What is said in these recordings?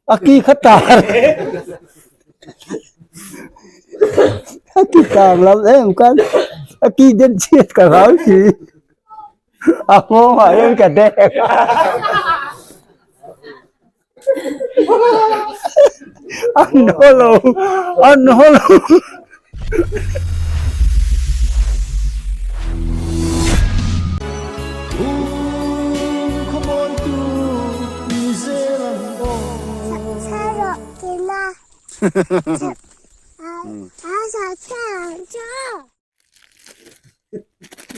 A ki kha tar a ki tar lam em khan a ki den chhiat ka hlau si a nghawng ah hian ka dek an haw lo an haw lo.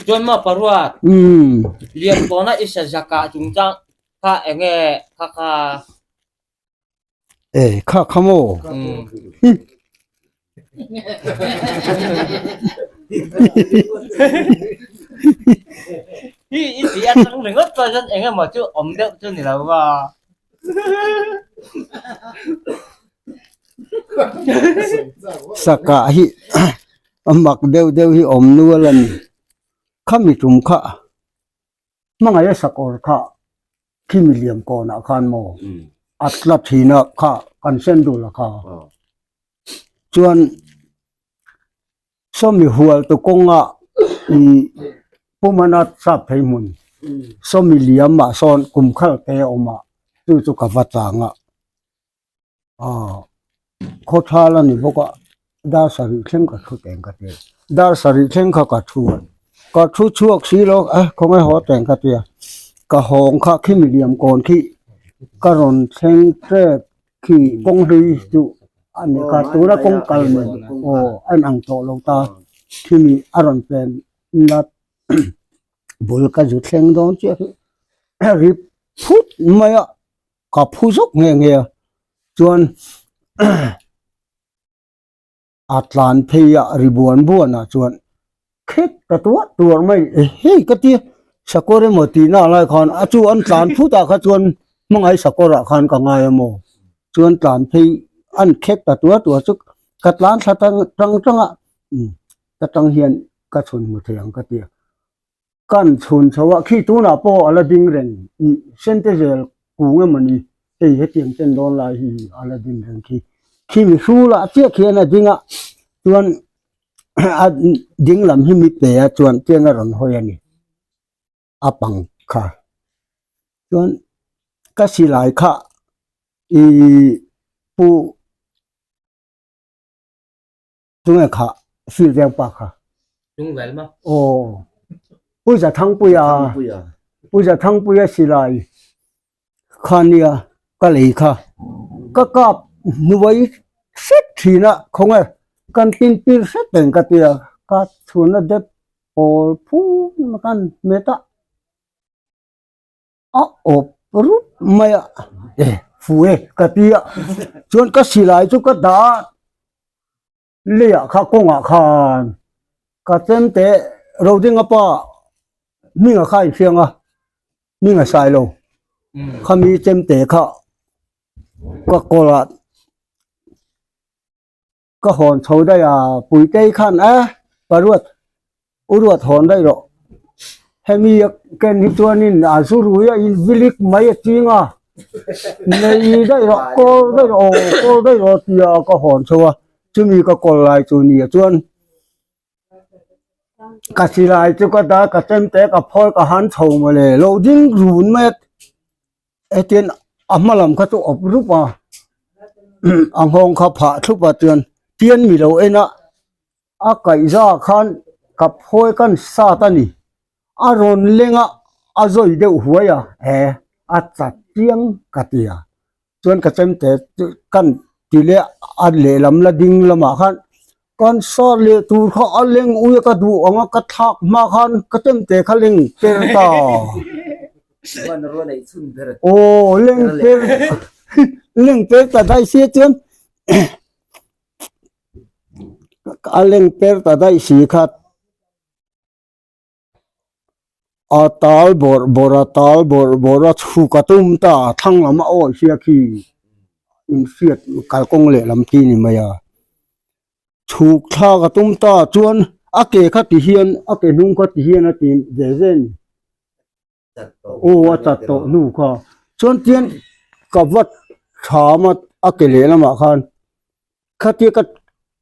Chuan maw Paruat, Lianpawna i sazaka chungchang kha enge kha kha? E kha kha maw? Hi i ti atang ringawt pawh chuan eng emaw chu awm deuh chu ni lo va. Saka hi a mak deuh deuh hi awm nual a ni. Khami tum kha hmangaih a sakawr kha khi miliam kawnah khan maw a tla thin a kha kan sen dul a kha chuan sawmi hual tu kawnga ih pumana sap phei hmun sawmi liam ah sawn kum khal te a awm a chu chu ka va chang a aw khawthal a ni bawk a dar sarih thleng ka thu teng ka tia dar sarih thleng kha ka thu a ka thu chhuak si lo a khawnge haw teng ka tia ka hawng kha khi miliam kawn khi ka rawn thleng tep khi kawng hlui chu a ni kha tuna kawng kal mai aw a inang tawh lo ta khimi a rawn pen na bul ka zu thleng dawn chiah khi rip phut mai a. Ka phu zawk nghe nghe a, chuan a tlan phei a ri buan buan ah chuan khet ta tuar tuar mai e hei ka tia sakawr emaw tih na lai khan a chu an tlan phut ah kha chuan hmangaih sakawr ah khan ka ngai a maw chuan tlan phei an khet ta tuar tuar chu ka tlan thla tang tang a ka tang hian ka chhun hmu thei ang ka tia. Kan chhun chho a, khi tunah pawh a la ding reng ih sente zel kung emaw ni hei hetiang chen dawn lai hi a la ding reng khi. Khi mi hrulah chiah khian a ding a, chuan a ding lam hi mi pe a chuan tiang a rawn hawi a ni a pang kha. Chuan ka silai kha ih pu. Tunge kha field veng pa kha. Tung vel ma. Aw. Pu Zathangpuia. Pu Zathangpuia silai kha nia ka lei kha. Ka kap hnuai hret thin a khawnge kan tin pir hret reng ka tia ka chhun a dep pawl phum kan hmet a. A awp rup mai a e fu e ka ti a chuan ka silai chu ka dah a leiah kha kawngah khan ka chem teh rodinga pa hminga kha a inhriang a hminga sai lo khami chem teh kha ka kawrah Ka hawn chho daih a, Puitei khan e, Paruat, u ruat hawn daih rawh. Hemi a ken hi chuanin a zu rui a in vilik mai a ching a, nei daih rawh, kawl daih rawh aw, kawl daih rawh tia ka hawn chho a, chumi ka kawl lai chu nia chuan ka silai chu ka dah ka chem te ka phawi ka han chho mawle, lo ding run mai a. Hetian a hma lam kha chu awp rup a a nghawng kha phah thlup a chuan tian mi lo en a a kaihza khan ka phawi kan sat a ni a rawn leng a a zawi deuh huai a he a chat chiang ka ti a chuan ka chemte chu kan ti leh a lehlam la ding lamah khan kan sat leh tur kha a leng ui a ka duh ang a ka thlak hma khan ka chemte kha leng per ta. Aw leng per leng per ta daih sia chuan a leng per ta daih si kha a tal bawrh bawrh a tal bawrh bawrh a chhuk a tum ta a thlang lam a awi sia khi inhriat kalkawng lehlam khi ni mai a chhuk thlak a tum ta chuan a ke kha ti hian a ke hnung kha ti hian a ti ve ve a ni. Aw a chat tawh hnu kha chuan tian ka va Thlam a a ke lehlamah khan khatia ka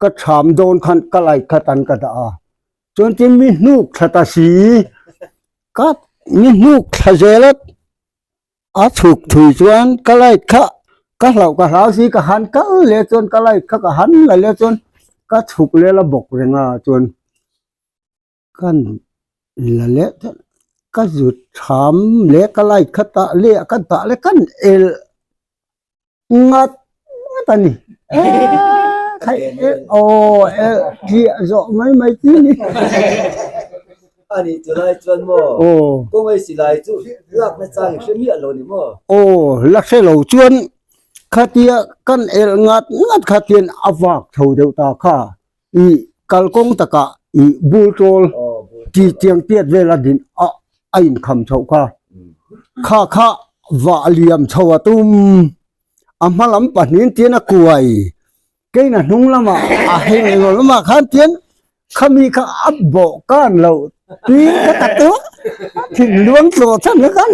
ka thlam dawn khan ka light kha tan ka dah a chuan tin mi hnuk thla ta si ka mi hnuk thla zel a a chhuk thui chuan ka light kha ka hlauh ka hlau si ka han kal leh chuan ka light kha ka han la leh chuan ka chhuk lel a bawk reng a chuan. Kan la leh ta ka zut tham leh ka light kha tah leh ka dah leh kan el ngat ngat a ni eee aw el tliah zawh mai mai chi ni. A nih chulai chuan maw kawngei silai chu lakna chang i hre miah lo ni maw? Aw la hre lo chuan khatia kan el ngat ngat khatian a vak chho deuh ta kha. I kalkawng takah i bul tawl ti tiang tiat vel a din a a inkham chhoh kha. Kha kha vah liam chho a tum. A hma lam pahnihin tian a kuai. Keina hnung lamah a heng englo lamah khan tian khami kha a bawh kan loh tui ka ta tu thinluang tlawh chhan kha kan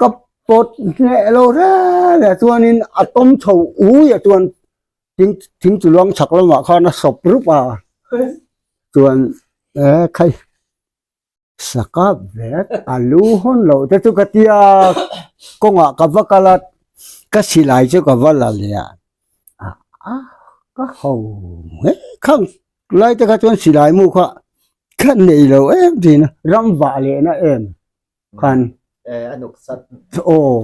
Ka pawt hneh lo reng reng chuanin a tawm chho ui a chuan thing thing chu luang chhak lamah khan a sawp rup a chuan e khai sakap vek a lu hawn loh te chu ka tia kawngah ka va kal a ka silai chu ka va la leh a a ka ho mai khang lai te kha chuan silai mu kha ka nei lo em thin a ram vah lehna em. khan aw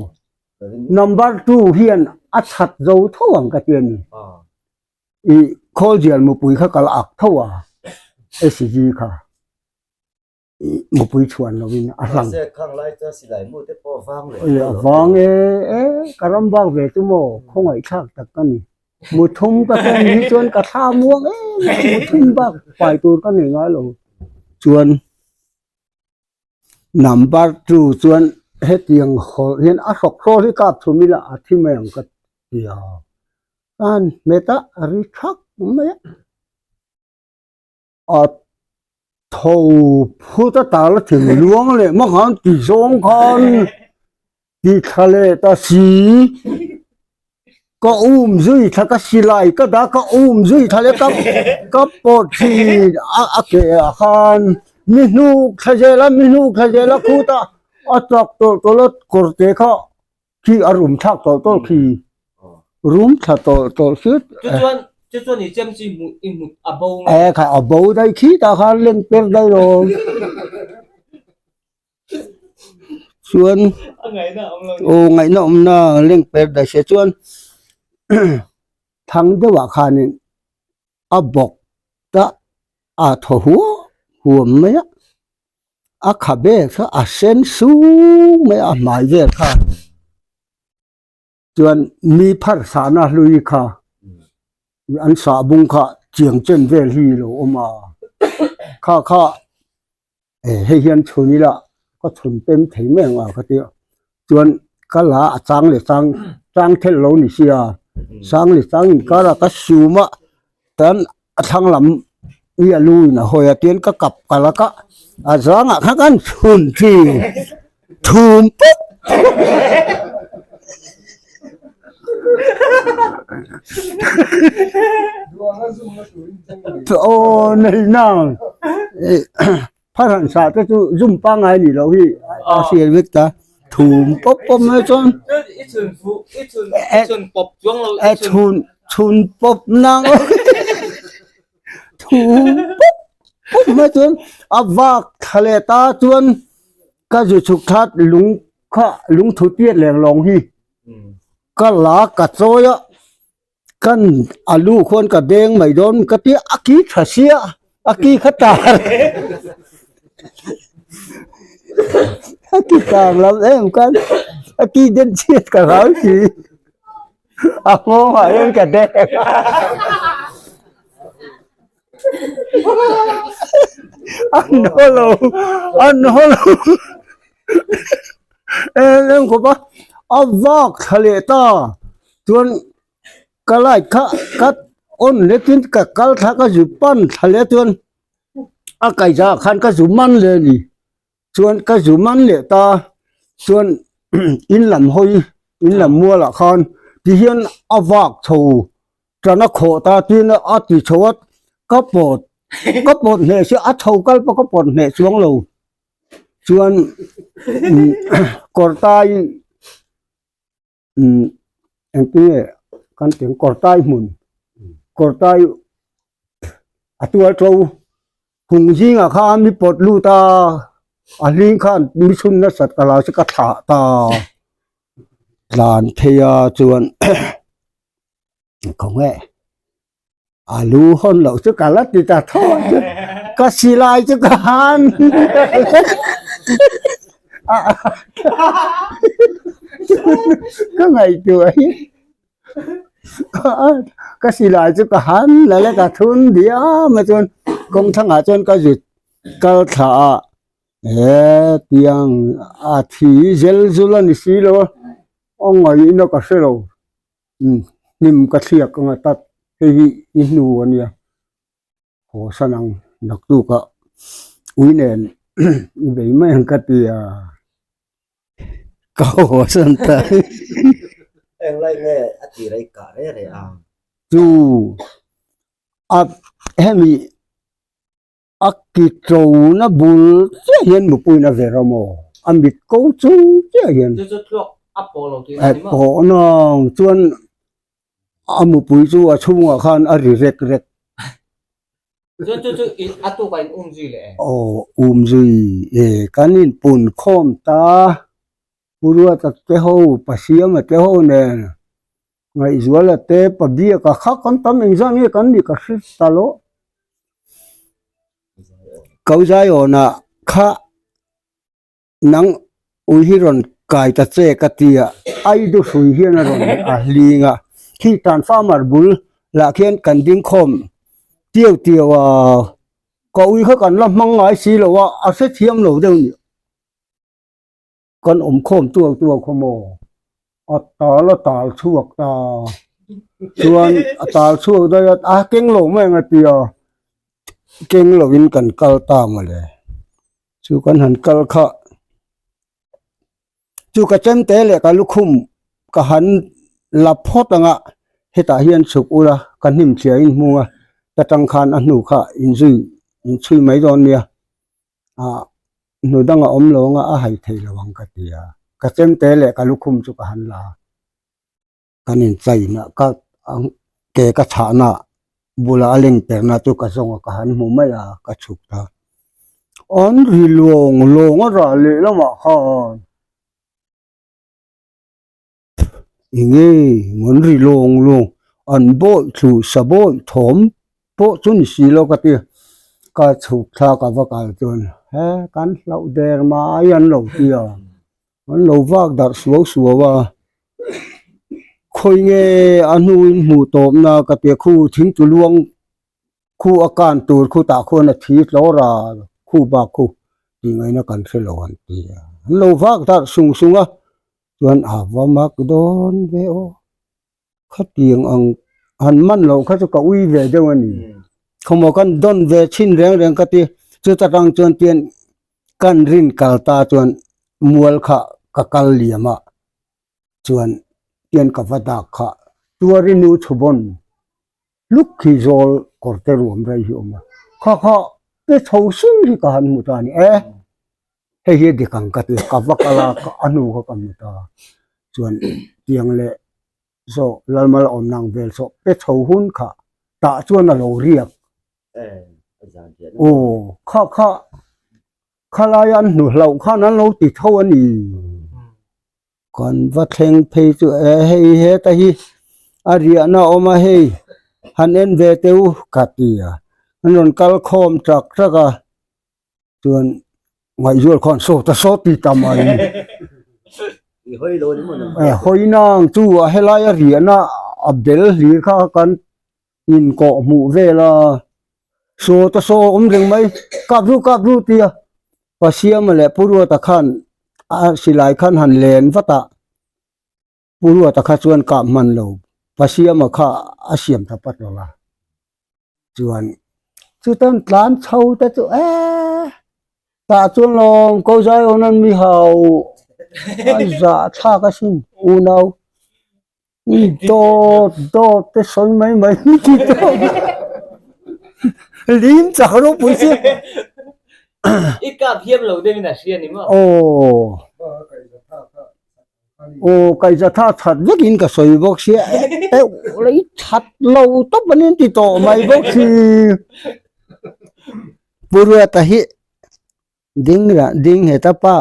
number 2 hian a chhat zo tho ang ka ti a ni i khawlzial mupui kha kal ak tho a SG kha i mupui chhuan lovin a hlang a vang e e ka ram bak ve chu maw khawngaih thlak tak ka ni muthum ka ken hi chuan ka thla muang em em muthum bak pai tur ka nei ngai lo chuan Number 2 chuan hetiang hawlh hian a hrawk hrawl hi kap thum ila a thi mai ang ka ti a, khan hmet a a ri thak mai a, a tho phut a tal a thing luang leh hma khan ti zawng khan ti thla leh ta si ka um zui thla ka silai ka dah ka um zui thla leh ka ka pawt thin a a ke ah khan mi hnuk thla zel a mi hnuk thla zel a khut a a chak tawlh tawlh a kawr te kha khi a rum thlak tawlh tawlh khi rum thla tawlh tawlh hret Chuchuan chuchuan i chem chu i hmuh i hmut a bo e kha a bo daih khi tah khan leng per daih lo. Chuan aw ngaihna awmna leng per daih se chuan thang deuhah khanin a bawk ta a thaw huam huam mai a a khabe kha a sen sung mai a a hmai vel kha. Chuan mi phar sahna hlui kha an sah bung kha chiang chen vel hi lo awm a, kha kha hei hian chhun ila ka chhun pem thei mai ang a ka ti a, chuan ka la a chang leh chang chang thelh lo ni sia sang leh chang inkar ah ka sum a tan a thlang lam i a lu in a hawi a tian ka kap ka la ka a zangah khan kan chhun thin thum pawp aw nei nang Pharan sa te chu zum pangngai ni loh hi a hriat vek ta thum pawp pawp mai chuan e chhun chhun pawp nang thum pawp pawp mai chuan a vak thla leh ta chuan ka zu chhuk thlat lung kha lungthu tiat leng lawng hi ka la ka chawi a. Kan a lu khuan ka deng mai dawn ka tia a ki tha sia a ki kha tar a ki tar lam em khan a ki den chhiat ka hlau si a nghawng ah hian ka deng an haw lo an haw lo em em khawp a a vak thla leh ta chuan ka light kha ka on letin ka kal thla ka zu pan thla leh chuan a kaihza ah khan ka zu man leh a ni. Chuan ka zu man leh ta chuan in lam hawi in lam mualah khan ti hian a vak chho tan a khawh ta tin a ti chho a ka pawt ka pawt hneh si a chho kal pawh ka pawt hneh chuang lo chuan kawrtai umm engtin nge kan tih ang kawrtai hmun kawrtai a tual to hung zingah khan mi pawt lut a a hling khan mi chhun nasat ka lo chu ka thlah ta tlan phei a chuan khawnge a lu hawn loh chu ka la ti ta tho a chu ka silai chu ka han ka ngaihtuah hi ka silai chu ka han la le ka thun diam a chuan kawng thangah chuan ka zut kal thla a he tiang a thi zel zul a ni si lo a a ngaihna ka hre lo. Hnim ka thliak anga tat hei hi i hnu a nia haw san ang naktuk ah ui nen i bei mai ang ka ti a ka haw san ta Englai nge a ti rei kah reh reh a. Chu a hemi A ki ṭona bul chiah hian mupuiin a ver a maw? A mit ko chung chiah hian. Chu chu thluak a pawh lo tih a ni maw? Pawh nang chuan a mupui chu a chhungah khan a ri rek rek. Chuan chu chu a tukah in um zui leh em? Aw um zui e, kan inpun khawm ta. Pu Ruata te ho, Pasiama te ho nen Ngaihzuala te Pabiaka kha kan tam engzah nge kan nih ka hre ta lo. Kauzaiawna kha nang ui hi rawn kai ta che ka ti a, Aidu hrui hian a rawn a hling a, khi transformer bul lah khian kan ding khawm tiu tiu a, ka ui kha kan la hmang ngai si lo a, a hrethiam lo deuh nih. Kan awm khawm tuau tuau khaw maw? A tal a tal chhuak ta. Chuan a tal chhuak daih a, a keng lo mai ang a ti a, keng lovin kan kal ta mawle. Chu kan han kal kha, chu ka chemte leh ka lukhum ka han la phawt ang a, hetah hian chhuk ula ka hnim thliah in hmung a, ta tang khan a hnu kha inzui inchhui mai dawn nia. ah hnu danga awm lo anga a hai thei lo ang ka ti a, ka chemte leh ka lukhum chu ka han la a, kan inchaina ka ke ka chhahna bula a leng perna chu ka zawng a ka han hmu mai a ka chhuk ta, an ri lawng lawng a rah leh lamah khan. Enge an ri lawng lawng an bawih thlu sa bawih thawm pawh chu ni si lo ka ti ka chhuk thlak a va kal chuan he kan hlauh der mai an lo ti a an lo vak darh suau suau a khawi nge a hnuin hmuh tawpna ka ti a khu thingtlu luang Khu a kan tur khu tah khuan a thi tlawr a, khu bak khu tih ngaihna kan hre lo an ti a. An lo vak darh sung sung a, chuan a va mak dawn ve aw. Khatiang ang han man loh kha chu ka ui ve deuh a ni. Khawmaw kan dawn ve chhin reng reng ka ti, chuta tang chuan tian kan rin kal ta chuan mual kha ka kal liam a, chuan tian ka va dak kha tuarin nu chhubawn Luk hi zawl kawr te ruam rei hi awm a, kha kha pe chho sung hi ka han hmu ta a ni e, hei hi a dik ang ka ti a, ka va kal a, a hnu kha ka hmu ta a, chuan tiang leh zawh Lalmal awm nang vel saw pe chho hun kha tah chuan a lo riak aw kha kha khalai an hnu hlauh khan an lo ti tho a ni. Kan va thleng phei chu e hei heta hi a riahna a awm a hei han en ve teh u ka ti a an rawn kal khawm tak tak a chuan ngaihzual khan saw ta saw ti ta mai e hawi nang chu a helai a riahna a bel hlir kha kan inkawh hmuh vel a saw ta saw awm reng mai kap ru kap ru tia Pasiama leh Pu Ruata khan a silai khan han len vat a, Pu Ruata kha chuan kah hman lo, Pasiama kha a siam ta pat lo a, chuan chutan tlan chho te chu eee. Tah chuan lawm ko zai awm nan mi hau a zah thlak asin unau i dawt dawt te sawi mai mai ti tawp lim chak ropui chu I kap hiam lo deuhin a hria ni maw? Aw Aw kaihzatha that vekin ka sawi bawk sia eh lei that lo tawp an inti tawh mai bawk si. Pu Ruata hi ding rah ding heta pa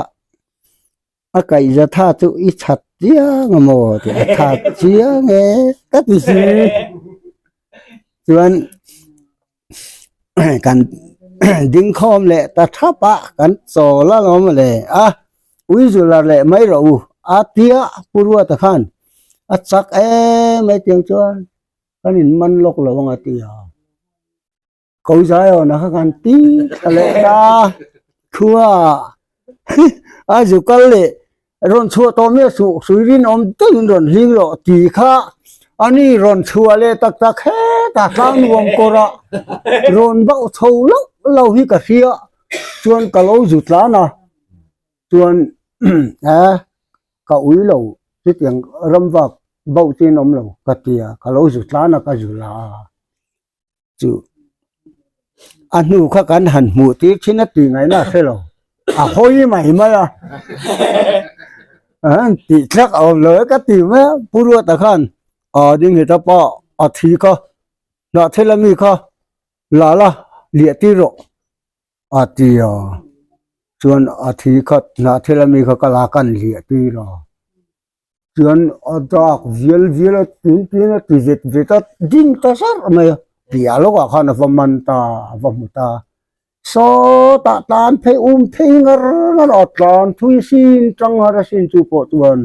a kaihzatha chu i that chiang a maw tih a that chiang e ka ti si. Chuan kan ding khawm leh ta thap a kan chawl a lawm le a uizula leh mai rawh u a tia pu Ruata khan a chak em mai tiang chuan kan in man lawk lo ang a ti a ko zai awna kha kan ti thla leh ta thua a zu kal leh Rawn chhuah tawh miah suh, sui rinawm deuhin rawn hling rawh tih kha a ni rawn chhuah leh tak tak hetah tlang nuam kawrah rawn bauh chho loh loh hi ka hria chuan ka lo zu tlan a chuan eh ka ui lo chutiang ram vak bauh chin awm lo ka ti a ka lo zu tlan a ka zu la a chu a hnu kha kan han hmuh tir thin a tih ngaihna a hre lo a hawi mai mai a an tih tlak a awm lo e ka ti mai a Pu Ruata khan a ding heta pa a thi kha hnahthel ami kha la la liah tir rawh a ti a chuan a thi kha hnahthel ami kha ka la kan liah tir a. Chuan a dak vial vial a tun tun a ti vet vet a ding ta zar mai a piah lawkah khan a va man ta a va hmu ta sawtah tlan phei um phei ngar ngar a tlan thui sin tang har a sin chu pawh chuan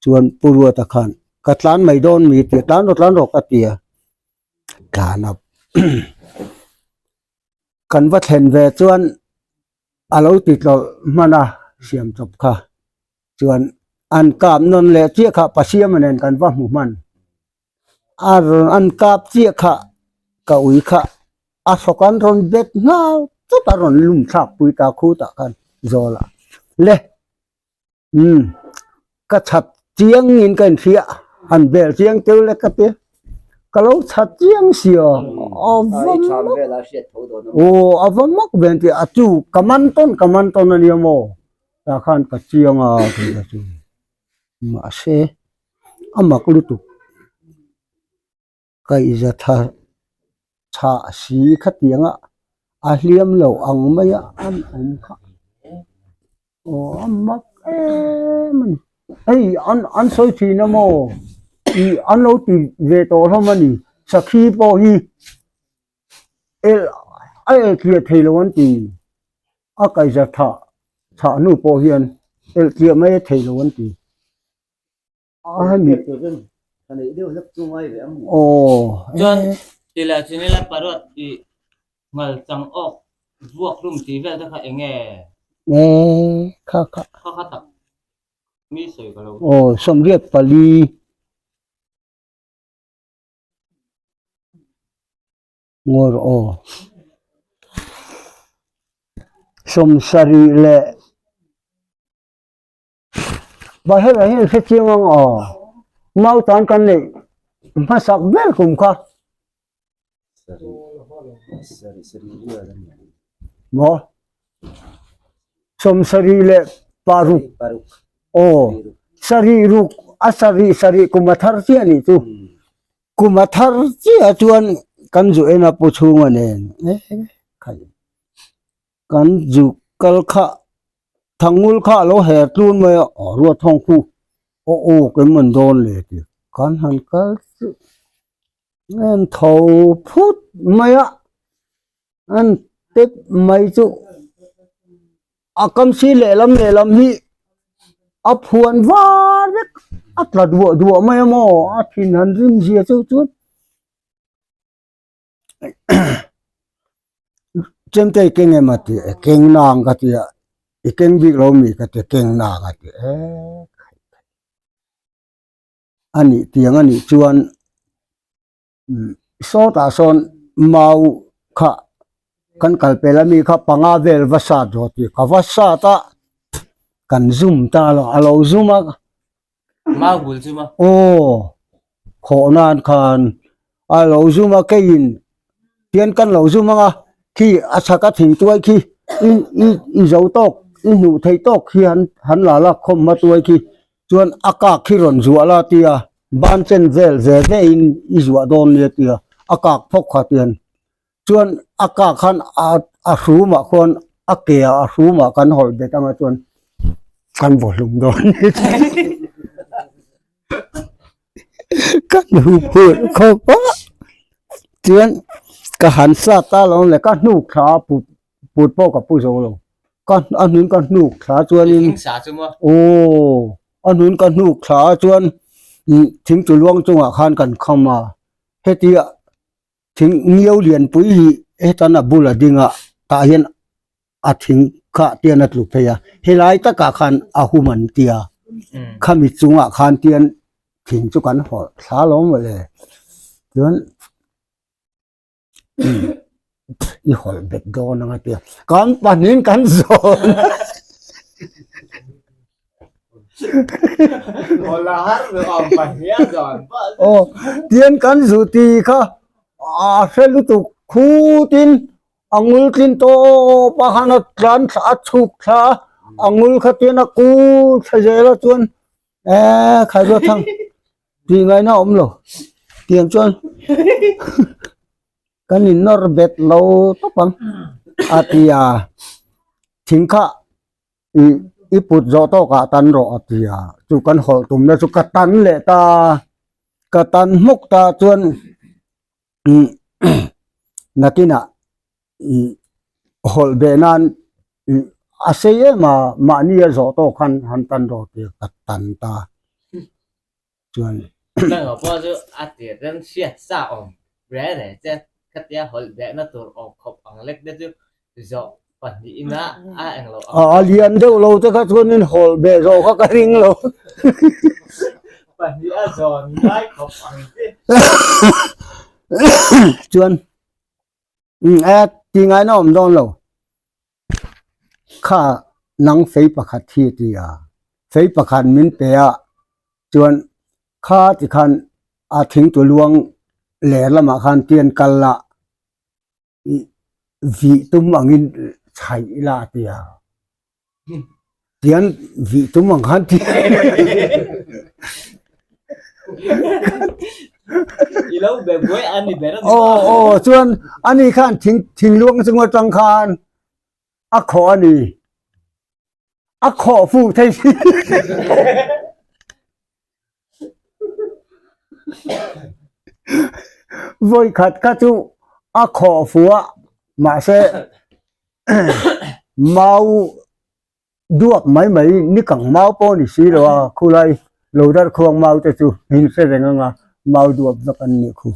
chuan Pu Ruata khan ka tlan mai dawn mi tih tlan rawh tlan rawh ka ti a tlan a kan va thlen ve chuan a lo ti tlawlh hman a siam chawp kha. Chuan an kap nawn leh chiah kha Pasiama nen kan va hmu hman. A rawn an kap chiah kha ka ui kha a hrawk an rawn bet nghal chawt a rawn lum thlak pui ta khutah khan zawl ah le umm ka chhat chiang in ka inhria han bel chiang teuh lek ka ti ka lo chhat chiang si aw a va mak aw a va mak ve an ti a chu ka man tawn ka man tawn a nia maw. Tah khan ka chiang a tih ka chu mahse a mak lutuk kaihza tha chhah si khatiang a a hliam lo ang mai a an awm kha aw a mak em a ni hei an an sawi thin a maw ih an lo ti ve tawh hlawm a ni sakhi pawh hi el a el tliah thei lo an ti a kaihza thah chhah hnu pawh hian el tliah mai a thei lo an ti a hemi aw chuan tila chinila parot i ngal chang awk vuak hlum tih vel te kha eng nge e kha kha kha kha tak mi sawi ka lo aw 84 Ngawr aw. 70 leh Bahera hi hre chiang ang aw. Mau tan kan neih hmasak ber kum kha. Maw? 76 aw sarih ruk a sarih sarih kum a thar chiah nih chu kum a thar chiah chuan kan zu en a pu chhunga nen kan zu kal kha thangul kha a lo her tlun mai a aw ruat thawng khu aw aw kan man dawn le tih kan han kal chu an tho phut mai a. An tep mai chu a kam si lehlam lehlam hi a phuan var vek a tla duah duah mai a maw a thin han rim zia chu chuan chemte keng em a ti e keng nang ka ti a i keng bik lo mi ka ti keng nang a ti e a nih tiang a nih chuan. Sawtah sawn mau kha Kan kal pel ami kha panga vel va sat rawh tih ka va sat a, kan zum ta lo, a lo zum a. Mau bul zum a. Aw, khawh nan khan a lo zum a keiin tian kan lo zum anga khi a chhak a thing tuai khi i i i zo tawk i hnuh theih tawk khi han han la la khawm hma tuai khi chuan a kak khi rawn zuah la tia ban chen vel ve ve in i zuah dawn nia tia a kak phawk kha tian chuan a kak khan a a hrumah khuan a ke ah a hrumah kan hawlh bet anga chuan kan vaw hlum dawn kan hu phur khawp a chuan ka han sat ta lo le ka hnuk thla a put put pawh ka pu zo lo ka a hnun ka hnuk thla chuanin aw a hnun ka hnuk thla chuan thing chu luang chungah khan kan kham a hetia Thing ngiau lianpui hi hetan a bul a ding a tah hian a thing kha tian a tlu phei a helai takah khan a hum an tia khami chungah khan tian thing chu kan hawlh thla lo mawle chuan i hawlh bet dawn anga tia kan pahnih kan zawn. Aw tian kan zu ti kha a hre lutuk khutin a ngul tlin tawp a khan a tlan thla a chhuk thla a a ngul kha tian a kul thla zel a chuan eh khai ruat thang tih ngaihna a awm lo tiang chuan kan in nawr bet lo tawp ang a ti a thing kha. I i put zawh tawkah tan rawh a ti a, chu kan hawlh tumna chu ka tan leh ta, ka tan hmuk ta chuan ih nakinah ih hawlh beh nan ih a sei em a mahni a zawh tawk khan han tan rawh ti a ka tan ta chuan. Nangah pawh chu a tir rem hriat sa awm reh reh che khatia hawlh behna tur awm khawp ang lek te chu zawh pahnihin a a englo ang. A lian deuh lo te kha chuanin hawlh beh zawh kha ka ring lo. Pahnih a zawn ngai khawp ang che. Chuan e ti ngaina awm dawn lo. Kha nang fei pakhat hi a ti a, fei pakhat min pe a chuan kha ti khan a thingtu luang ler lamah khan tian kal la ih vih tum angin chhaih ila a ti a, tian vih tum ang khan ti I lo be buai a ni ber a ni. Aw aw chuan ani khan thing thingluang chung atang khan a khawh a ni. A khawh fuh thei si. Vawi khat kha chu a khawh fuh a mahse mau duak mai mai ni kang mau pawh ni si lo a khulai lo dar khuang mau te chu in hre reng anga mau duak vek an nih khu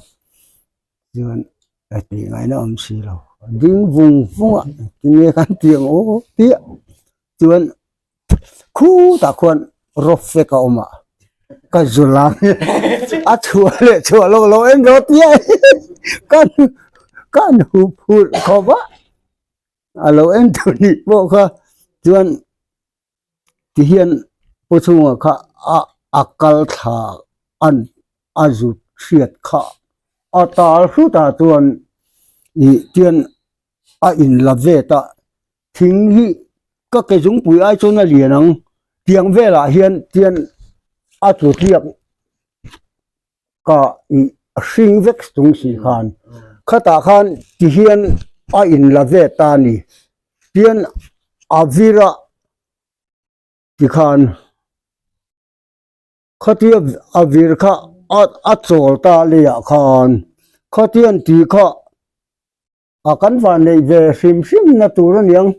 chuan a tih ngaihna awm si lo ding vung vung a tinge kan tih ang aw tih chuan khutah khuan rawp fek a awm a ka zu lang a chhuah leh chhuah lawk lo en rawh tia kan kan hup hurh khawp a. A lo en tur nih pawh kha chuan tihian pu chhunga kha a a kal thla an a zut hriat kha a tal hrutah chuan ih tian a in la vet a thing hi ka ke zungpui ai chuan a lian ang tiang velah hian tian a tlu tliak ka ih hring vek chung si khan khatah khan ti hian a in la ve ta a ni tian a vir a tikhan khatia a vir kha a a chawl ta leiah khan khatian tih kha a kan van neih ve hrim hrim na tur a niang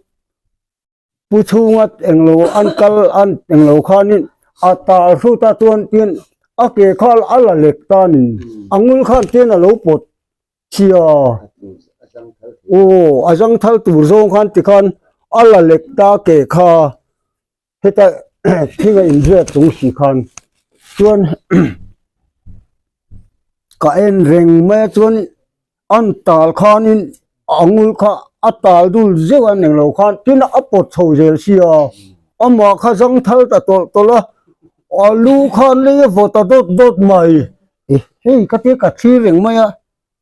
pu chhunga englo an kal an englo khanin a tal hrut a chuan tin a ke kha a la lek ta a ni a ngul khan tin a lo pawt chhia aw a zang thal tur zawng khan tikhan a la lek ta ke kha heta thing a inziak chung si khan chuan ka en reng mai a chuan an tal khanin a ngul kha. a tal dul zeuh a ning lo khan tin a pawt chho zel sia amah kha zang thal ta tawlh tawlh a a lu khan lei a vaw ta dawt dawt mai e hei ka tia ka thlir reng mai a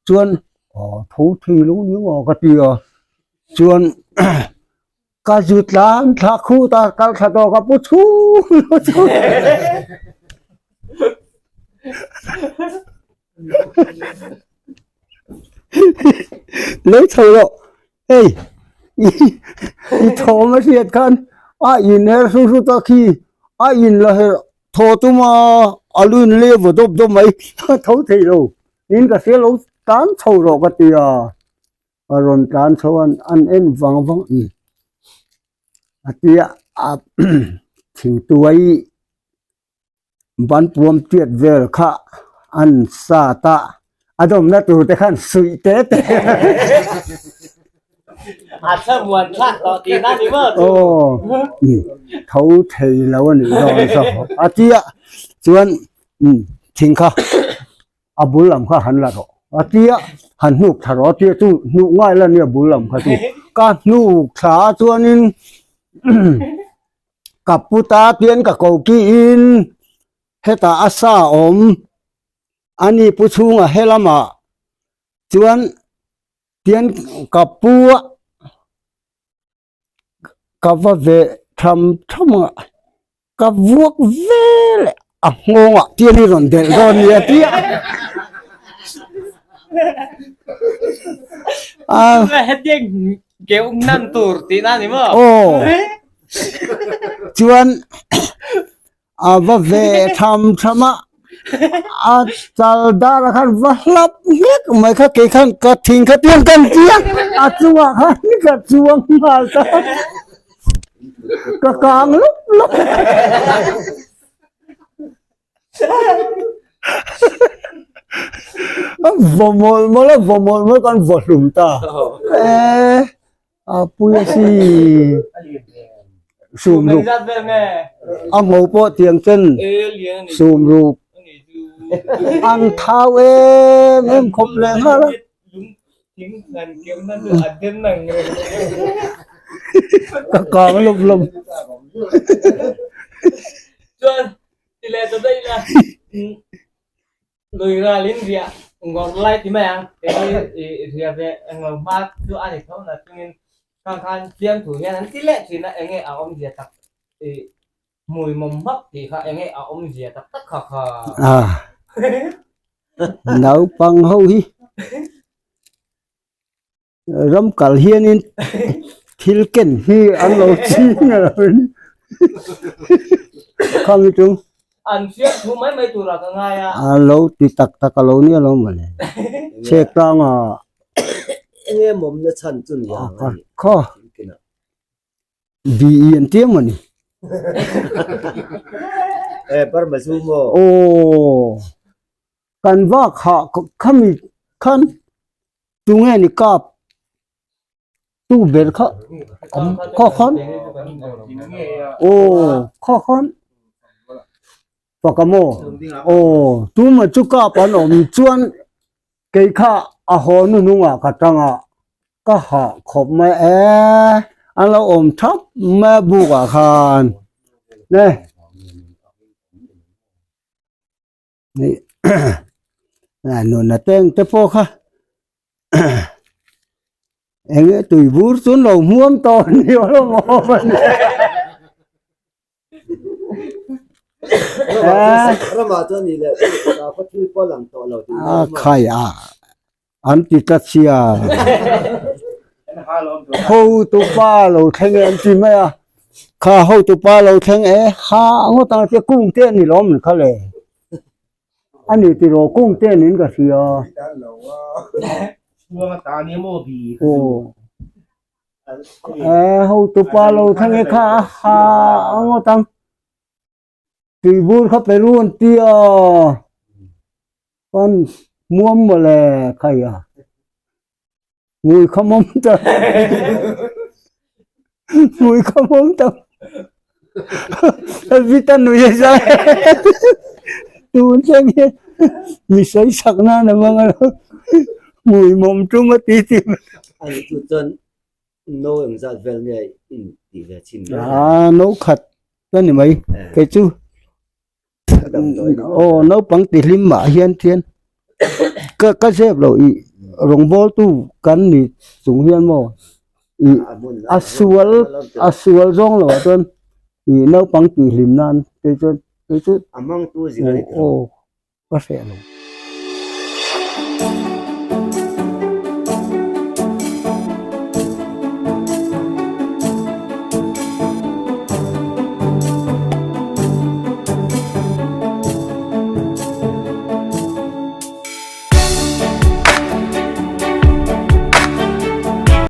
chuan aw tho thei lo ni maw ka ti a chuan ka zu tlan thla khut a kal thla tawh ka pu chhung Lo chho rawh hei i thawm a hriat khan a in her hru hru ta khi a in la her thaw tum a a lu in leh vaw dawp dawp mai a tho thei lo tin ka hria lo tlan chho rawh ka ti a a rawn tlan chho a an en vang vang a ti a thingtuai. Banpuam tiat vel kha an sat a, a dawmna tur te khan suih te te. A thlamuan thlak tawh tihna ni maw chu? Aw, tho thei lo a nih dawn zawk. A tia chuan thing kha a bul lam kha han la rawh. A tia han hnuk thla rawh a tia chu hnuh ngai la nia bul lam kha chu. Ka hnuk thla chuanin Ka pu ta pian ka ko kiin hetah a sa awm a ni pu chhunga he lamah chuan tian ka pu a ka va ve tham tham a ka vuak vel a nghawngah tian i rawn delh dawn nia tia a hetiang keuh nan tur tihna ni maw aw chuan a va ve tham tham a a chal dar ah khan va hlap hlek mai kha kei khan ka thing kha tiang kan tia a chungah khan ka chuang nghal ta ka kang lup lup. A vaw mawlh mawlh a vaw mawlh mawlh kan vaw hlum ta e a pui a si sum ruk a ngo pawh tiang chen sum ruk an thau em em khawp leh nghal a. Ka kang lawm lawm. Chuan ti leh ta daih la lui ralin riah ngawr lai ti mai ang kei hi riah ve englo hma chu a ni tho na chungin khang khan fiam thu hian an ti leh thin a enge a awmzia tak i hmui mawm hmak tih kha enge a awmzia tak tak kha kha. Naupang ho hi ram kal hianin thil ken hi an lo ching a lo ni khami chu an fiam thu mai mai tura ka ngai a a lo ti tak tak a lo nia lo mawle chhek tlanga enge mawmna chhan chu ni ang a ni kha BE an tia maw ni? Eh, Burma zu maw? Aw, kan vak hah khami khan tunge ni kap tu ber kha kha khan aw kha khan faka maw aw tuma chu kap an awm chuan Kei kha a haw nu hnungah ka tang a, ka hah khawp mai e, an lo awm thap mai a buk ah khan ne nuna teng te pawh kha eng nge tui bur chu an lo hmuam tawh ni awm awm a ni. A khai a an ti tlat sia hotu pa lo thleng e an ti mai a kha hotu pa lo thleng e ha ngawt ang che kung te a ni lawm kha le a ni tiraw kung te niin ka hria aw. Eh hotu pa lo thleng e kha a ha a ngawt ang tuibur kha pe ru an ti a chuan muam mawle khai a mui kha mawm ta mui kha mawm ta vita nui a zai tun thleng hian mi sawi sak nan a hmang a mui mawm tum a ti ti Ani chu chuan. No engzat vel nge in tih ve chin ber? Aa no khat a ni mai kei chu aw naupang ti hlim mah hian thian ka ka zep loh ih rawngbawl tu kan ni chung hian maw ih a sual a sual zawng loh ah chuan ih naupang tih hlim nan kei chuan kei chu a hmang tu zir a ni aw ka hreh lo.